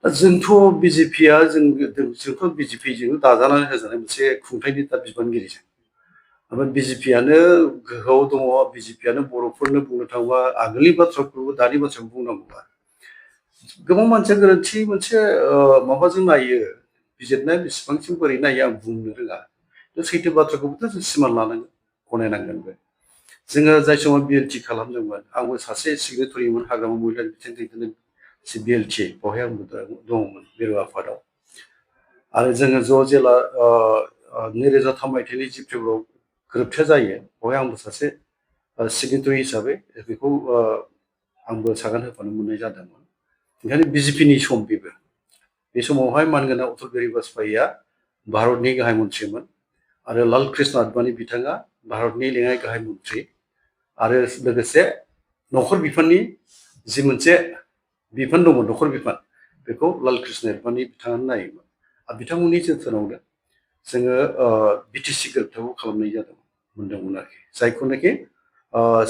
जोंथ' बिजेपिया जोंथ' बिजेपिजों दाजानानै होजानाय मोनसे खुंथायनि दा बिबानगिरि जों। ओमफ्राय बिजेपियानो गोहोआव दङ, बिजेपियानो बर'फोरनो बुंनो थाङोबा आगोलनि बाथ्राफोरखौ दानि बाथ्राखौ बुंनांगौबा गोबां मानसिया गोरोन्थि मोनसे माबाजों नायो, बिजिरनाया बेसेबांसिम बोरै नायो आं बुंनो रोङा। सैथो बाथ्राखौबोथ' जों सिमान लानांगोन, गनायनांगोनबो। जोङो जाय समाव बिएलटि खालामदोंमोन, आंबो सासे सिग्नेटरिमोन हाग्रामा महिला बिथान दैदेननो बिएलटि, बेवहाय आंबो दङमोन मिरु आफादाव। आरो जोङो ज' जेला 2003 मायथाइनि 10 फेब्रुआरियाव गोरोबथाया जायो, बेवहाय आंबो सासे सिग्नेटरि हिसाबै बेखौ आंबो सागान होफानो मोननाय जादोंमोन। ओंखायनो बिजेपिनि सम बेबो। बे समावहाय मानगोनां अटल बिहारि बाजपेयीया भारतनि गाहाय मन्थ्रिमोन आरो लाल कृष्ण आडबाणी बिथाङा भारतनि लेङाइ गाहाय मन्थ्रि आरो लोगोसे नखर बिफाननि जि मोनसे बिफान दंमोन, नखर बिफान, बेखौ लाल कृष्ण आडबाणी बिथाङानो नायोमोन। आरो बिथांमोननि जोथोनावनो जोङो बिटिसि गोरोबथाखौ खालामनाय मोनदोंमोन आरोखि, जायखौनाखि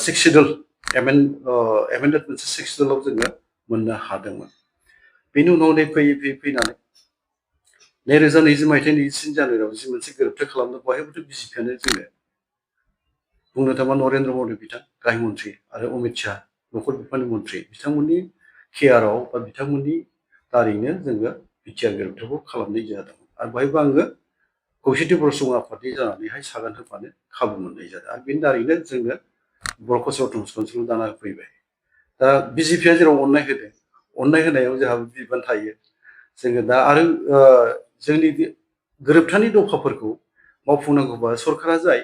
6 शिड्युल एमेन्डेड मोनसे 6 शिड्युलाव जोङो मोननो हादोंमोन। बेनि उनाव फैयै फैनानै 2020 मायथाइनि 23 जानुवारियाव जि मोनसे गोरोबथा खालामदों, बेवहायबोथ' बिजेपियानो जोङो बुंनो थाङोबा नरेन्द्र मदि बिथां गाहाय मन्थ्रि आरो अमित शाह नखर बिफाननि मन्थ्रि, बिथांमोननि केयाराव बा बिथांमोननि दारैनो जोङो बिटिआर गोरोबथाखौ खालामनाय जादोंमोन। आरो बेवहायबो आङो खौसेथि बर' सुबुं आफादनि जानानैहाय सागान होफानो खाबु मोननाय जादों। आरो बेनि दारैनो जोङो बर' कालचारेल काउन्सिलखौ दाना फैबाय। दा बिजेपिया जेराव अननाय होदों, अननाय होनायाव जोंहाबो बिबान थायो। जोङो दा आरो जोंनि गोरोबथानि दफाफोरखौ मावफुंनांगौबा सरकारा जाय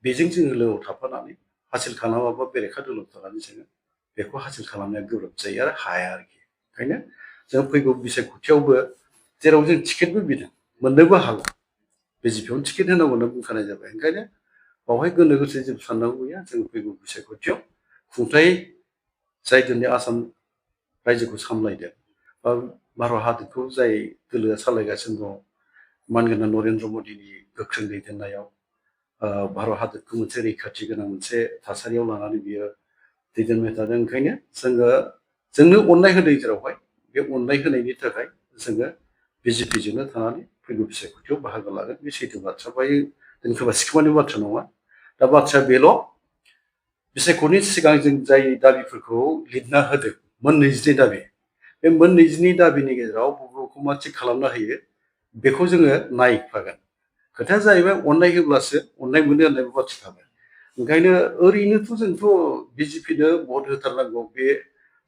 बेजों जोङो लोगोआव थाफानानै हासिल खालामाबा बेरेखा दोलोआव थानानै जोङो बेखौ हासिल खालामनाया गोब्राब जायो आरो हाया आरोखि। ओंखायनो जों फैगौ बिसायख'थियावबो जेराव जों टिकेटबो बिदों, मोननोबो हागौ, बिजेपियावनो टिकेट होनांगौ होनना बुंखानाय जाबाय। ओंखायनो बावहाय गोनो गोथो जों साननांगौ गैया। जों फैगौ बिसायख'थियाव खुंथाय जाय दिनै आसाम रायजोखौ सामलायदों बा भारत हादरखौ जाय दोलोआ सालायगासिनो दङ, मानगोनां नरेन्द्र मदिनि गोख्रों दैदेननायाव भारत हादरखौ मोनसे रैखाथि गोनां मोनसे थासारियाव लानानै बियो दैदेनबाय थादों। ओंखायनो जोंनो अननाय होदों जेरावहाय, बे अननाय होनायनि थाखाय जोङो बिजेपिजोंनो थानानै फैगौ बिसायख'थियाव बाहागो लागोन। बे सैथो बाथ्रा, बेहाय दोनखोबा सिखोमानि बाथ्रा नङा। दा बाथ्राया बेल', बिसायख'थिनि सिगां जों जाय दाबिफोरखौ लिरना होदों, मोन 22 दाबि, बे मोन 22 दाबिनि गेजेराव बबेखौ मा थिग खालामनो हायो बेखौ जोङो नायफागोन। खोथाया जाहैबाय अननाय होब्लासो अननाय मोनो होननाय बाथ्रा थाबाय। ओंखायनो ओरैनोथ' जोंथ' बिजेपिनो भट होथारनांगौ बे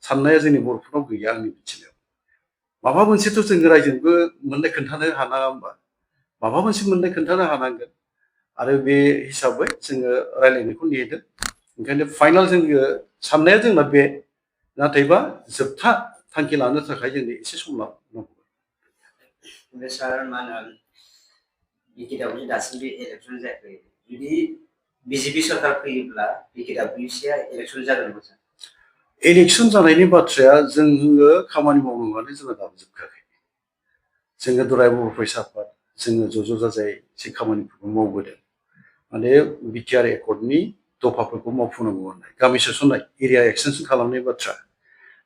साननाया जोंनि बर'फोरनाव गैया आंनि मिथिनायाव। माबा मोनसेथ' जोङो रायजोनोबो मोननाय खोन्थानो हानाङा होमबा? माबा मोनसे मोननाय खोन्थानो हानांगोन। आरो बे हिसाबै जोङो रायज्लायनायखौ नेदों। ओंखायनो फाइनाल जोङो साननाया जोंना बे, नाथायबा जोबथा थांखि लानो थाखाय जोंनो एसे सम नांगौ। सार मा होनो बिटिआरनि दासिमबो इलेक्सन जायाखै, जुदि बिजेपि सरकार फैयोब्ला बिटिआरनिया इलेक्सन जागोन नामा सार? इलेक्सन जानायनि बाथ्राया जोङो खामानि मावनांगौआनो जोंना दाबो जोबखायाखै। जोङो दुलाराय बर' फरायसा आफाद, जोङो ज' जाजाय जि खामानिफोरखौ मावबोदों, माने बिटिआर एकर्डनि दफाफोरखौ मावफुंनांगौ होननाय, गामि सोसननाय, एरिया एक्सटेनसन खालामनाय बाथ्रा,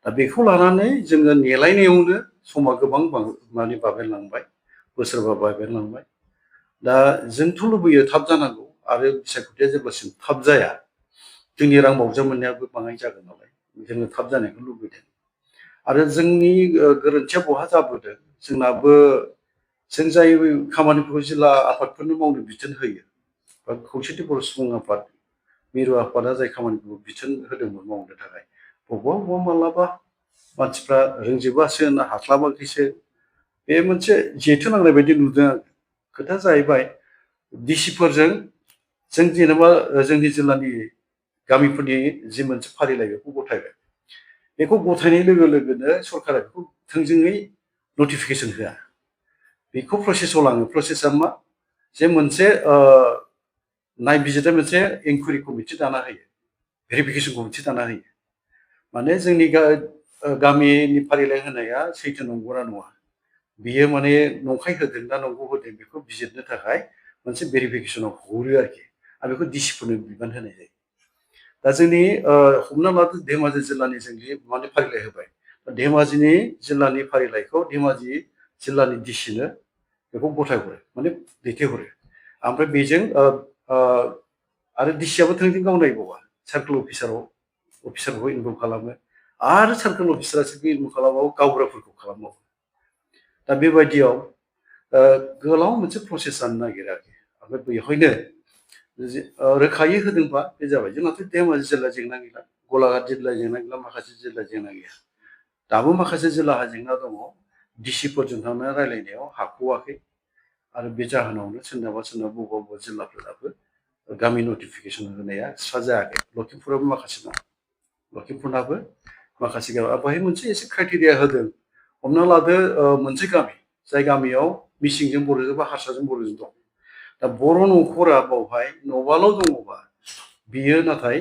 दा बेखौ लानानै जोङो नेलायनायावनो समा गोबां माने बाबेनलांबाय, बोसोरबा बाबेनलांबाय। दा जोंथ' लुबैयो थाब जानांगौ, आरो बिसायख'थिया जेब्लासिम थाब जाया, जोंनि रां बावजा मोननायाबो बाङाय जागोन नालाय, जोङो थाब जानायखौ लुबैदों। आरो जोंनि गोरोन्थिया बहा जाबोदों, जोंनाबो जों जाय खामानिफोरखौ जिल्ला आफादफोरनो मावनो बिथोन होयो, बा खौसेथि बर' सुबुं आफाद, मिरु आफादा जाय खामानिखौ बिथोन होदोंमोन मावनो थाखाय, बबेबा मालाबा मानसिफ्रा रोंजोबासो ना हास्लाबाखैसो, बे मोनसे जेथो नांनाय बायदि नुदों आं। खोथाया जाहैबाय डिसिफोरजों जों जेनेबा जोंनि जिल्लानि गामिफोरनि जि मोनसे फारिलाइ बेखौ गथायबाय। बेखौ गथायनाय लोगो लोगोनो सरकारा बेखौ थोंजोङै नटिफिकेसन होआ, बेखौ प्रसेसआव लाङो। प्रसेसआ मा, जे मोनसे नायबिजिरनाय मोनसे इनकुवेरि कमिटि दाना होयो, भेरिफिकेसन कमिटि दाना होयो। माने जोंनि गामिनि फारिलाइ होनाया सैथो नंगौना नङा, बियो माने नंखाय होदों ना नंगौ होदों, बेखौ बिजिरनो थाखाय मोनसे भेरिफिकेसनाव हरो आरोखि। आरो बेखौ डिसिफोरनो बिबान होनाय जायो। दा जोंनि हमना लादो धेमाजि जिल्लानि जोंनि माने फारिलाइ होबाय, दा धेमाजिनि जिल्लानि फारिलाइखौ धेमाजि जिल्लानि डिसिनो बेखौ गथायहरो माने दैथायहरो ओमफ्राय बेजों आरो डिसियाबो थोंजों गाव नायबावा सार्कोल अफिसारखौ इनभल्भ खालामो आरो सार्कोल अफिसारासो इनभल्भ खालामबावो गावबुराफोरखौ खालामबावो दा बेबायदियाव गोलाव मोनसे प्रसेस जानो नागिरो आरोखि ओमफ्राय बेवहायनो रोखायै होदोंबा बे जाबाय जोंनाथ' धेमाजि जिल्ला जेंना गैला गलाघाट जिल्ला जेंना गैला माखासे जिल्ला जेंना गैया दाबो माखासे जिल्लाहा जेंना दङ डिसिफोरजों थांनानै रायलायनायाव हाख'वाखै आरो बे जाहोनावनो सोरनाबा बबेबा जिल्लाफोराबो गामि नटिफिकेसन होनाया स्रा जायाखै लखिमपुराबो माखासे दं लखिमपुरनाबो माखासे बेवहाय मोनसे एसे क्राइटेरिया होदों हमना लादो मोनसे गामि जाय गामियाव मिसिंजों बर'जों बा हारसाजों बर'जों दं दा बर' न'खरा बावहाय न'बाल' दङबा बियो नाथाय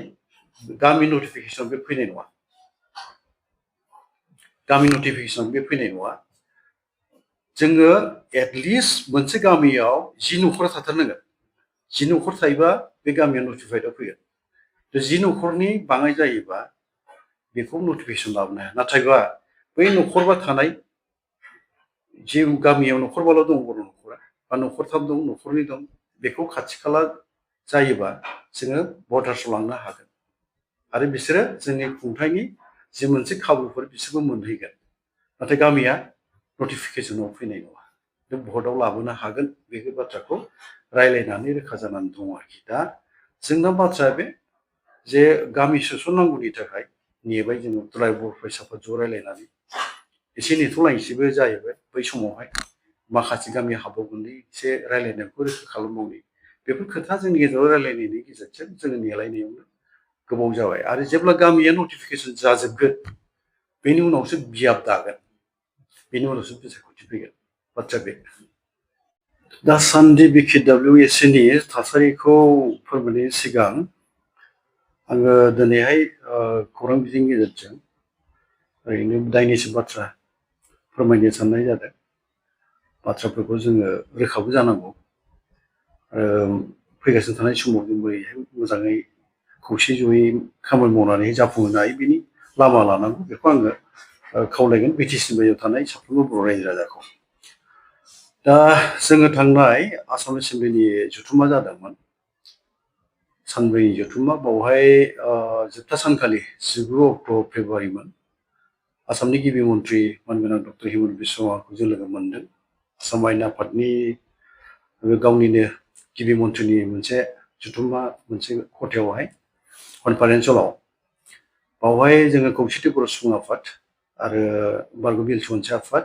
गामि नटिफिकेसन बे फैनाय नङा गामि नटिफिकेसन बे फैनाय नङा जोङो एटलिस्ट मोनसे गामियाव 10 न'खरा थाथारनांगोन 10 न'खर थायोबा बे गामिया नटिफाइडआव फैगोन 10 न'खरनि बाङाय जायोबा बेखौ नटिफिकेसन लाबोनो हाया नाथायबा बै न'खरबा थानाय जे गामियाव न'खरबाल' दं बर' न'खरा बा न'खरथाम दं न'खरनै दं बेखौ खाथि खाला जायोबा जोङो भटार्सआव लांनो हागोन आरो बिसोरो जोंनि खुंथायनि जे मोनसे खाबुफोर बिसोरबो मोनहैगोन नाथाय गामिया नटिफिकेसनाव फैनाय नङा बे भटआव लाबोनो हागोन बे बाथ्राखौ रायलायनानै रोखा जानानै दङ आरोखि दा जोंना बाथ्राया बे जे गामि सोसननांगौनि थाखाय नेबाय जोङो दुलाराय बर' फरायसाफोर ज' रायलायनानै एसे नेथ'लायनोसैबो जाहैबाय बै समावहाय माखासे गामि हाबबावगोनलै एसे रायलायनायखौ रोखा खालामबावनि बेफोर खोथा जोंनि गेजेराव रायलायनायनि गेजेरजों जोङो नेलायनायावनो गोबाव जाबाय आरो जेब्ला गामिया नटिफिकेसन जाजोबगोन बेनि उनावसो बियाब दागोन बेनि उनावसो बिसायख'थि फैगोन बाथ्रा बे दासान्दि BKWSनि थासारिखौ फोरमायनायनि सिगां आङो दिनैहाय खौरां बिजोंनि गेजेरजों ओरैनो दायनैसो बाथ्रा फोरमायनो साननाय जादों बाथ्राफोरखौ जोङो रोखाबो जानांगौ फैगासिनो थानाय समाव जों बोरैहाय मोजाङै खौसे जयै खामानि मावनानै जाफुंहोनो हायो बिनि लामा लानांगौ बेखौ आङो खावलायगोन BTC बायजोआव थानाय साफ्रोमबो बर' रायजो राजाखौ दा जोङो थांनाय आसाम एसेम्ब्लिनि जथुमा जादोंमोन सानब्रैनि जथुमा बावहाय जोबथा सानखालि 19 अक्ट' फेब्रुवारिमोन आसामनि गिबि मन्थ्रि मानगोनां डक्टर हिमन्त बिश्व शर्माखौ जों लोगो मोनदों आसाम आयेन आफादनि गावनिनो गिबि मन्थ्रिनि मोनसे जथुमा मोनसे खथायावहाय कनफारेन्स हलाव बावहाय जोङो खौसेथि बर' सुबुं आफाद आरो बारग' बिल सनसे आफाद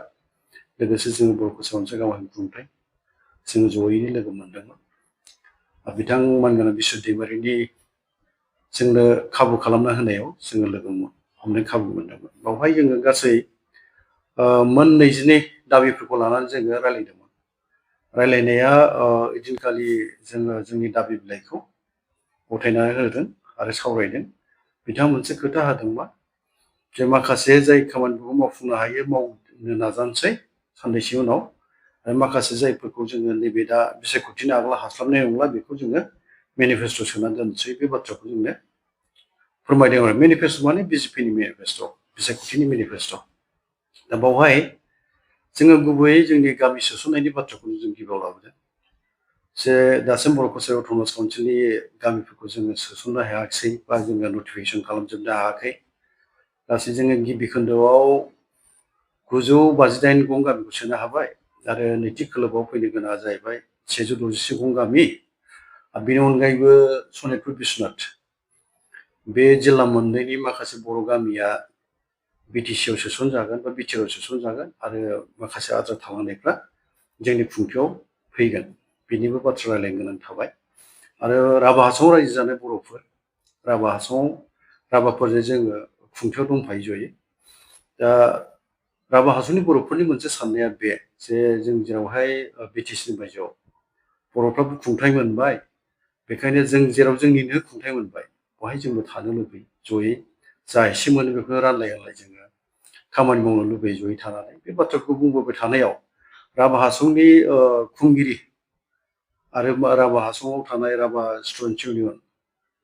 लोगोसे जोङो बर' फोसाबनोसै गावनि खुंथाय जोङो जयैनो लोगो मोनदोंमोन बिथां मानगोनां बिश्व दैमारिनि जोंनो खाबु खालामना होनायाव जोङो लोगो हमनो खाबु मोनदोंमोन बावहाय जोङो गासै मोन 22 दाबिफोरखौ लानानै जोङो रायलायदोंमोन रायलायनाया इदिनखालि जोङो जोंनि दाबि बिलाइखौ गथायनानै होदों आरो सावरायदों बिथाङा मोनसे खोथा होदोंबा जे माखासे जाय खामानिफोरखौ मावफुंनो हायो मावनो नाजानोसै साननैसो उनाव आरो माखासे जायफोरखौ जोङो नैबे दा बिसायख'थिनि आगोल हास्लाबनाय नंला बेखौ जोङो मेनिफेस्ट' सोनानै दोनसै बे बाथ्राखौ जोंनो फोरमायदों आरो मेनिफेस्ट' माने BJPनि मेनिफेस्ट' बिसायख'थिनि मेनिफेस्ट' दा बावहाय जोङो गुबैयै जोंनि गामि सोसननायनि बाथ्राखौनो जों गिबियाव लाबोदों जे दासिम बर' कसारि अट'नमास काउन्सिलनि गामिफोरखौ जोङो सोसननो हायाखिसै बा जोङो नटिफिकेसन खालामजोबनो हायाखै गासै जोङो गिबि खोन्दोआव 958 गं गामिखौ सोनो हाबाय आरो नैथि खोलोबाव फैनो गोनाङा जाहैबाय 166 गं गामि बेनि अनगायैबो सनितपुर बिश्वनाथ बे जिल्ला मोननैनि माखासे बर' गामिया BTCआव सोसनजागोन बा बिटिआरआव सोसनजागोन आरो माखासे आद्रा थालांनायफ्रा जोंनि खुंथायाव फैगोन बेनिबो बाथ्रा रायलायनो गोनां थाबाय आरो राभा हासङाव रायजो जानाय बर'फोर राभा हासङाव राभाफोरजों जोङो खुंथायाव दंफायो जयै दा राभा हासंनि बर'फोरनि मोनसे साननाया बे जे जों जेरावहाय BTCनि बायजोआव बर'फ्राबो खुंथाय मोनबाय बेखायनो जों जेराव जोंनिनो खुंथाय मोनबाय बहाय जोंबो थानो लुबैयो जयै जा एसे मोनो बेखौनो रानलाय जोङो खामानि मावनो लुबैयो जयै थानानै बे बाथ्राखौ बुंबोबाय थानायाव राभा हासंनि खुंगिरि आरो राभा हासङाव थानाय राभा स्टुडेन्टस इउनियन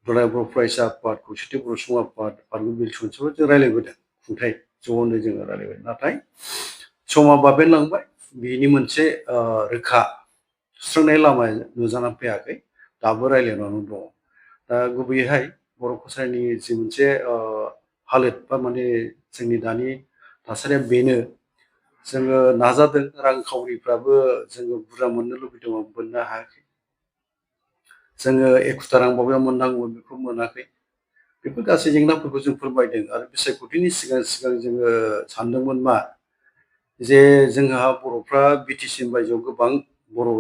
दुलाराय बर' फरायसा आफाद खौसेथि बर' सुबुं आफाद बारग' बिल सनसेफोर जों रायलायबोदों खुंथाय ज'नो जोङो रायलायबाय नाथाय समा बाबेनलांबाय बिनि मोनसे रोखा सुस्रांनाय लामा नुजानानै फैयाखै दाबो रायलायनानै दङ दा गुबैयैहाय बर' कसारिनि जि मोनसे हालोद बा माने जोंनि दानि थासारिया बेनो जोङो नाजादों रांखावरिफ्राबो जोङो बुरजा मोननो लुबैदों मोननो हायाखै जोङो 71 रां बावैया मोननांगौमोन बेखौ मोनाखै बेफोर गासै जेंनाफोरखौ जों फोरमायदों आरो बिसायख'थिनि सिगां जोङो सानदोंमोन मा जे जोंहा बर'फ्रा बिटिसि बायजोआव गोबां बर'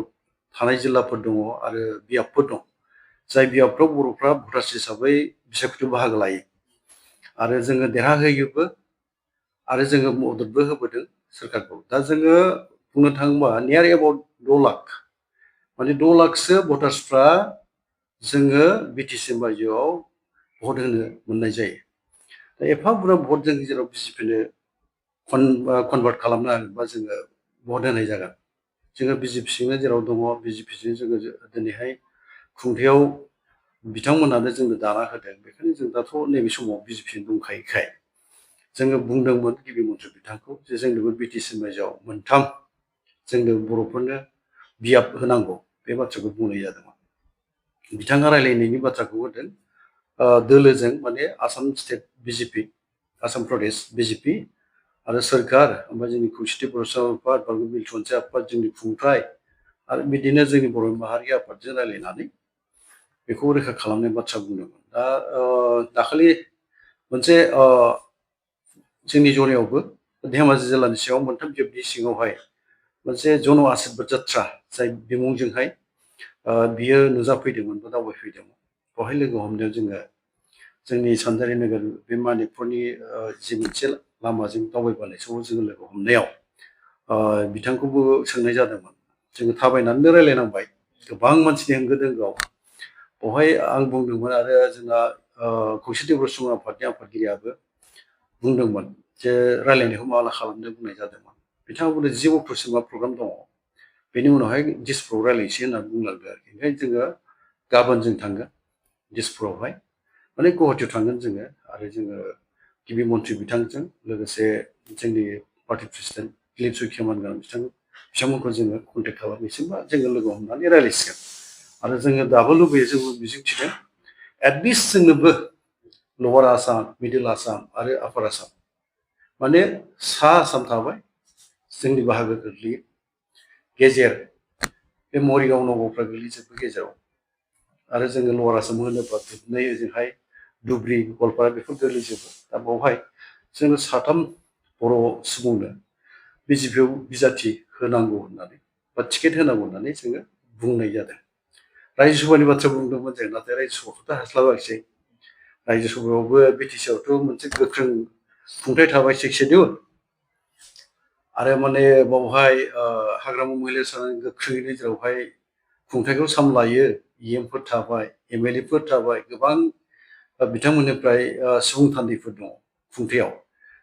थानाय जिल्लाफोर दङ आरो बियाबफोर दं जाय बियाबफ्राव बर'फ्रा भटार्स हिसाबै बिसायख'थियाव बाहागो लायो आरो जोङो देरहाहोयोबो आरो जोङो मददबो होबोदों सोरखारखौ दा जोङो बुंनो थाङोबा नियार एबाउट 6 लाख माने 6 लाखसो भटार्सफ्रा जोङो बिटिसि बायजोआव भट होनो मोननाय जायो दा एफा बुरजा भट जों जेराव बिजेपिनो कनभार्ट खालामनो हागोन बा जोङो भट होनाय जागोन जोङो बिजेपिजोंनो जेराव दङ बिजेपिजों जोङो दिनैहाय खुंथायाव बिथांमोनानो जोंनो दाना होदों बेखायनो जों दाथ' नैबे समाव बिजेपिजों दंखायोखाय जोङो बुंदोंमोन गिबि मन्थ्रि बिथांखौ जे जोंनोबो बिटिसि बायजोआव 3 जोंनो बर'फोरनो बियाब होनांगौ बे बाथ्राखौ बुंनाय जादोंमोन बिथाङा रायलायनायनि बाथ्राखौ होदों दोलोजों माने Assam state BJP Assam Pradesh BJP आरो सोरखार ओमफ्राय जोंनि खौसेथि बर' आफाद बा मिलथनसाय आफाद जोंनि खुंथाय आरो बिदिनो जोंनि बर' माहारि आफादजों रायलायनानै बेखौ रैखा खालामनाय बाथ्रा बुंदोंमोन दा दाखालि मोनसे जोंनि जरायावबो धेमाजि जिल्लानि सिङाव 3 खेबनि सिङावहाय मोनसे जन आसिरबाद जात्रा जाय बिमुंजोंहाय बियो नुजाफैदोंमोन बा दावबायफैदोंमोन बेवहाय लोगो हमनायाव जोङो जोंनि सानजारि नोगोर बे मानिकपुरनि जि मोनसे लामाजों दावबायबोनाय समाव जोङो लोगो हमनायाव बिथांखौबो सोंनाय जादोंमोन जोङो थाबायनानैनो रायलायनांबाय गोबां मानसिनि होंगो दोंगोआव बेवहाय आं बुंदोंमोन आरो जोंना खौसेथि बर' सुबुं आफादनि आफादगिरियाबो बुंदोंमोन जे रायलायनायखौ माला खालामनो बुंनाय जादोंमोन बिथाङा बुंदों 10 अक्ट'सिमा प्रग्राम दङ बेनि उनावहाय दिसपुराव रायलायनोसै होननानै बुंलांदों आरोखि ओंखायनो जोङो गाबोन जों थांगोन दिसपुरावहाय माने गुवाहाटियाव थांगोन जोङो आरो जोङो गिबि मन्थ्रि बिथांजों लोगोसे जोंनि पार्टि प्रेसिडेन्ट लिपसु खेमान गोनां बिथांमोनखौ जोङो कन्टेक्ट खालामनोसै बा जोङो लोगो हमनानै रायलायसिगोन आरो जोङो दाबो लुबैयो जोंबो मिजिंथिदों एटलिस्ट जोंनोबो लवार आसाम मिडिल आसाम आरो आपार आसाम माने सा आसाम थाबाय जोंनि बाहागो गोग्लैयो गेजेर बे मरिगाव नगावफ्रा गोग्लैजोबो गेजेराव आरो जोङो लवार आसाम होनोबा दुधनै ओजोंहाय धुब्रि गवालपारा बेफोर गोग्लैजोबो दा बावहाय जोङो 3 बर' सुबुंनो बिजेपियाव बिजाथि होनांगौ होननानै बा टिकेट होनांगौ होननानै जोङो बुंनाय जादों रायजो सभानि बाथ्रा बुंदोंमोन जों नाथाय रायजो सभाखौथ' हास्लाबाखिसै रायजो सभायावबो बिटिसिआवथ' मोनसे गोख्रों खुंथाय थाबाय 6 शेड्युल आरो माने बावहाय हाग्रामा महिला सानानै गोख्रोङैनो जेरावहाय खुंथायखौ सामलायो इएमफोर थाबाय एमएलएफोर थाबाय गोबां बिथांमोननिफ्राय सुबुं थान्दैफोर दङ खुंथायाव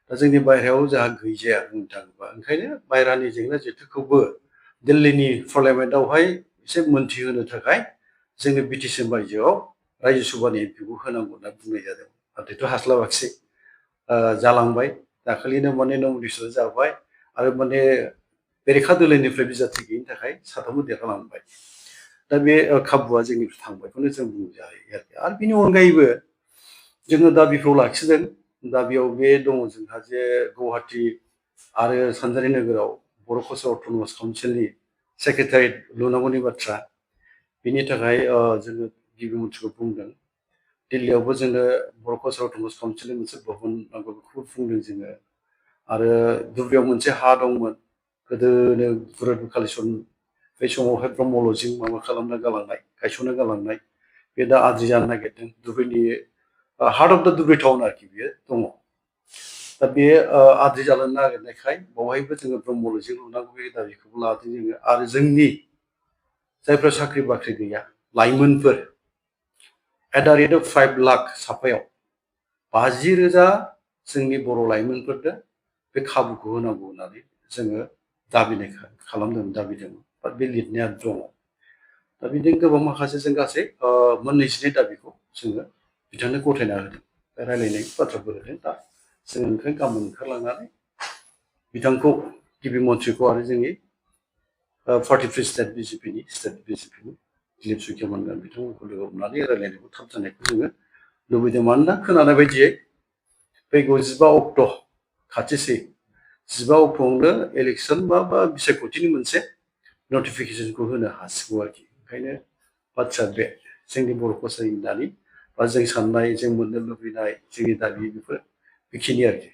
दा जोंनि बायह्रायाव जोंहा गैजाया बुंनो थाङोबा ओंखायनो बायह्रानि जेंना जेथोखौबो दिल्लीनि पार्लियामेन्टआवहाय एसे मोनथिहोनो थाखाय जोंनि बिटिसि बायजोआव रायजो सभानि एमपिखौ होनांगौ होनना बुंनाय जादों नाथायथ' हास्लाबाखिसै जालांबाय दाखालिनो माने नमिनेसन जाबाय आरो माने बेरेखा दोलोनिफ्राय बिजाथि गैयिनि थाखाय 3 देरहालांबाय दा बे खाबुआ जोंनिफ्राय थांबायखौनो जों बुंजायो आरो बिनि अनगायैबो जोङो दाबिखौ लाखिदों दाबियाव बे दङ जोंहा जे गुवाहाटि आरो सानजारि नोगोराव बर' कसारि अट'नमास काउन्सिलनि सेक्रेटारियेट लुनांगौनि बाथ्रा बिनि थाखाय जोङो गिबि मन्थ्रिखौ बुंदों दिल्लीयावबो जोंनो बर' कसारि अट'नमास काउन्सिलनि मोनसे भबन नांगौ बेखौबो बुंदों जोङो आरो धुब्रियाव मोनसे हा दंमोन गोदोनो बुरद कालेक्सन बे समावहाय ब्रह्मल'जों माबा खालामना गालांनाय गायसनना गालांनाय बे दा आद्रि जानो नागिरदों धुब्रिनि heart of the Dhubri town आरोखि बेयो दङ दा बे आद्रि जालांनो नागिरनायखाय बावहायबो जोङो ब्रह्मल'जों लुनांगौ बे दाबिखौबो लादों जोङो आरो जोंनि जायफ्रा साख्रि बाख्रि गैया लाइमोनफोर at the rate of 5 lakh साफायाव 50,000 जोंनि बर' लाइमोनफोरनो बे खाबुखौ होनांगौ होननानै जोङो दाबिनाय खालामदों दाबिदोंमोन बा बे लिरनाया दङ दा बिदिनो गोबां माखासे जों गासै 29 दाबिखौ जोङो बिथांनो गथायना होदों रायलायनाय बाथ्राफोर होदों दा जों ओंखायनो गाबोन ओंखारलांनानै बिथांखौ गिबि मन्थ्रिखौ आरो जोंनि 43 स्टेट बिजेपिनि दिलीप सुखियामोनगोन बिथांमोनखौ लोगो हमनानै रायलायनायखौ थाब जानायखौ जोङो लुबैदों। मानोना खोनानाय बायदियै फैगौ 15 अक्ट' खाथिसै 15 अक्ट'आवनो इलेक्सन बा बिसायख'थिनि मोनसे नटिफिकेसनखौ होनो हासिगौ आरोखि। ओंखायनो बाथ्रा बे जोंनि बर' कसारिनि दानि बा जों साननाय जों मोननो लुबैनाय जोंनि दाबि बेफोर बेखिनि आरोखि।